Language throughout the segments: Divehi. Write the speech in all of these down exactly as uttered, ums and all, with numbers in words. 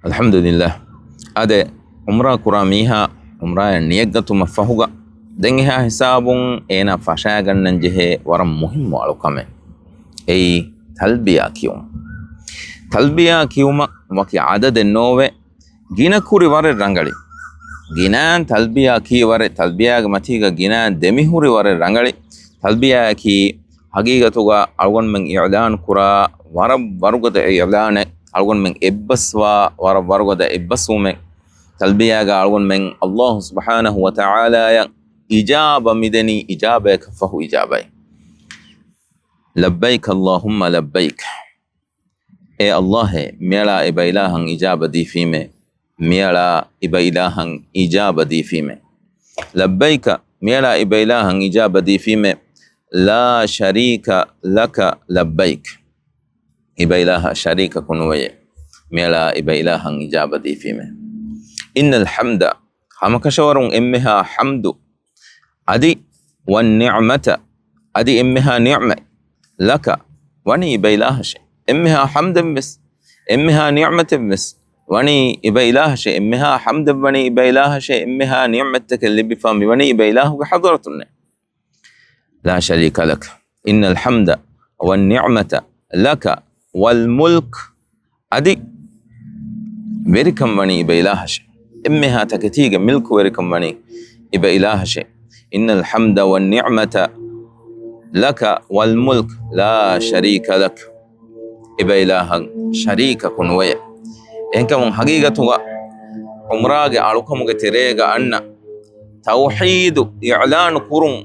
އަލްޙަމްދުލިއްލާހް. އާދެ، ޢުމްރާ ކުރާ މީހާ ޢުމްރާޔަށް ނިޔަތްގަތުމަށް ފަހުގަ ދެން އެހާ ހިސާބުން އޭނާ ފަށާގަންނަން ޖެހޭ ވަރަށް މުހިއްމު އަޅުކަމެއް. އެއީ ތަލްބިޔާ ކިޔުން. ތަލްބިޔާ ކިޔުމަށް ވަކި އަދަދެއް ނޯވޭ. ގިނަ ކުރި ވަރެއް ރަނގަޅި. ގިނައިން ތަލްބިޔާ ކީ ވަރެއް، ތަލްބިޔާގެ މަތީގަ ގިނައިން ދެމިހުރި ވަރެއް ރަނގަޅި. ތަލްބިޔާއަކީ ހަގީގަތުގަ އަޅުގަނޑުމެން އިޢުލާން ކުރާ ވަރަށް ވަރުގަދަ އިޢުލާނެއް، އަޅުގަނޑުމެން އެއްބަސްވާ ވަރަށް ވަރުގަދަ އެއްބަސްވުމެއް. ތަލްބިޔާގަ އަޅުގަނޑުމެން އައްލާހު ސުބްޙާނަހު ވަތަޢާލާއަށް އިޖާބަ މިދެނީ އިޖާބަޔަކަށް ފަހު އިޖާބައެއް. ލައްބައިކަ އައްލާހުއްމަ ލައްބައިކް. އޭ އައްލާހޭ، މިއަޅާ އިބައިލާހަށް އިޖާބަ ދީފީމޭ. މިއަޅާ އިބައިލާހަށް އިޖާބަ ދީފީމޭ. ލައްބައިކަ، މިއަޅާ އިބައިލާހަށް އިޖާބަ ދީފީމޭ. ލާ ޝަރީކަ ލަކަ ލައްބައިކް. އިބައިލާހަށް ޝަރީކަކު ނުވެޔޭ. މިއަޅާ އިބައިލާހަށް އިޖާބަ ދީފީމޭ. އިންނަލް ޙަމްދަ، ހަމަކަށަވަރުން އެންމެހާ ޙަމްދު، އަދި ވައްނިޢްމަތަ، އަދި އެންމެހާ ނިޢުމަތް، ލަކަ، ވަނީ އިބައިލާހަށޭ. އެންމެހާ ޙަމްދެއްވެސް، އެންމެހާ ނިޢުމަތެއްވެސް ވަނީ އިބައިލާހަށޭ. އެންމެހާ ޙަމްދެއްވަނީ އިބައިލާހަށޭ. އެންމެހާ ނިޢުމަތްތަކެއް ލިބިފާ މިވަނީ އިބައިލާހުގެ ޙަޟްރަތުންނޭ. ލާ ޝަރީކަ ލަކަ. އިންނަލް ޙަމްދަ ވައްނިޢްމަތަ ލަކަ ވަލްމުލްކް. އަދި ވެރިކަން ވަނީ އިބައިލާހަށޭ. އެންމެހާ ތަކެތީގެ މިލްކުވެރިކަން ވަނީ އިބައިލާހަށޭ. އިންނަލް ޙަމްދަ ވައްނިޢްމަތަ ލަކަ ވަލްމުލްކް ލާ ޝަރީކަ ލަކަ. އިބައިލާހަށް ޝަރީކަކު ނުވެޔޭ. އެހެންކަމުން ހަގީގަތުގަ ޢުމްރާގެ އަޅުކަމުގެ ތެރޭގަ އަންނަ ތައުޙީދު އިޢުލާނު ކުރުން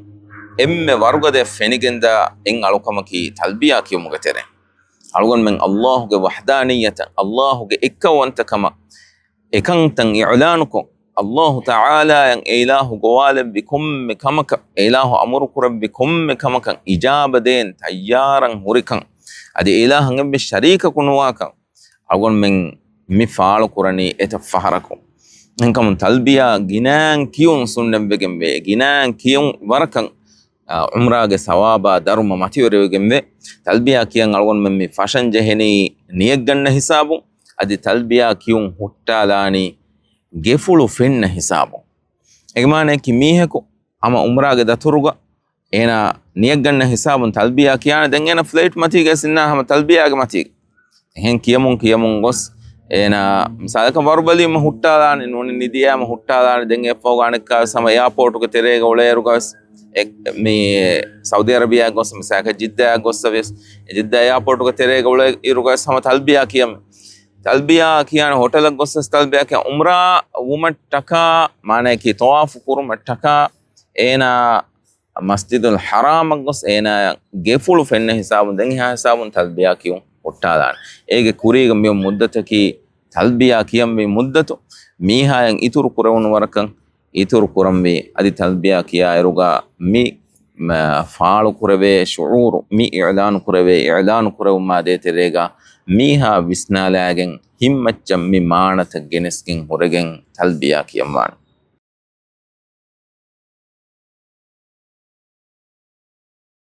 އެންމެ ވަރުގަދަ ފެނިގެންދާ އެއް އަޅުކަމަކީ ތަލްބިޔާ ކިޔުމުގެ ތެރެއިން. އަޅުގަނޑުމެން އައްލާހުގެ ވަޙްދާނިއްޔަތަށް، އައްލާހުގެ އެއްކައުވަންތަކަމަށް އެކަންތައް އިޢުލާނުކޮށް، އައްލާހު ތަޢާލާއަށް އެ އިލާހު ގޮވާލެއްވި ކޮންމެ ކަމަކަށް، އެ އިލާހު އަމުރު ކުރެއްވި ކޮންމެ ކަމަކަށް އިޖާބަ ދޭން ތައްޔާރަށް ހުރިކަން، އަދި އެ އިލާހަށް އެއްވެސް ޝަރީކަކު ނުވާކަން، އަޅުގަނޑުމެން މި ފާޅު ކުރަނީ އެތައް ފަހަރަކު. އެހެންކަމުން ތަލްބިޔާ ގިނައިން ކިޔުން ސުންނަތްވެގެންވޭ. ގިނައިން ކިޔުން ވަރަކަށް، އާ، ޢުމްރާގެ ސަވާބާ ދަރުމަ މަތިވެރިވެގެންވޭ. ތަލްބިޔާ ކިޔަން އަޅުގަނޑުމެން މި ފަށަން ޖެހެނީ ނިޔަތްގަންނަ ހިސާބުން، އަދި ތަލްބިޔާ ކިޔުން ހުއްޓާލާނީ ގެފުޅު ފެންނަ ހިސާބުން. އޭގެ މާނައަކީ މީހަކު ހަމަ ޢުމްރާގެ ދަތުރުގަ އޭނާ ނިޔަތްގަންނަ ހިސާބުން ތަލްބިޔާ ކިޔާނެ، ދެން އޭނާ ފްލައިޓް މަތީގަ އިންނާ ހަމަ ތަލްބިޔާގެ މަތީގަ. އެހެން ކިޔަމުން ކިޔަމުން ގޮސް އޭނާ މިސާލަކަށް ވަރުބަލީމަ ހުއްޓާލާނެ، ނޫނީ ނިދިޔާމަ ހުއްޓާލާނެ، ދެން އެއަށްފަހުގަ އަނެއްކާވެސް ހަމަ އެއާޕޯޓުގެ ތެރޭގަ އުޅޭއިރުގަވެސް އެ، މި ސައުދީ އަރަބިޔާ ގޮސް މިސާލަކަށް ޖިއްދާ ގޮއްސަވިޔަސް، އެ ޖިއްދާ އެއާޕޯޓުގެ ތެރޭގަ އުޅޭ އިރުގަވެސް ހަމަ ތަލްބިޔާ ކިޔަމެ. ތަލްބިޔާ ކިޔާނެ ހޮޓަލަށް ގޮސްވެސް ތަލްބިޔާ ކިޔާ ޢުމްރާ ވުމަށްޓަކާ، މާނައަކީ ޠަވާފު ކުރުމަށްޓަކާ އޭނާ މަސްޖިދުލް ޙަރާމަށް ގޮސް އޭނާ ގެފުޅު ފެންނަ ހިސާބުން ދެން އެހާ ހިސާބުން ތަލްބިޔާ ކިޔުން ހުއްޓާލާނެ. އޭގެ ކުރީގަ މި މުއްދަތަކީ ތަލްބިޔާ ކިޔަންވީ މުއްދަތު މީހާޔަށް އިތުރު ކުރެވުނު ވަރަކަށް އިތުރު ކުރަންވީ. އަދި ތަލްބިޔާ ކިޔާއިރުގަ މި، މަ، ފާޅު ކުރެވޭ ޝުޢޫރު، މި އިޢުލާނު ކުރެވޭ، އިޢުލާނު ކުރެވުމާ ދޭތެރޭގަ މީހާ ވިސްނާލާގެން ހިތްމައްޗަށް މި މާނަތައް ގެނެސްގެން ހުރެގެން ތަލްބިޔާ ކިޔަންވާނެ.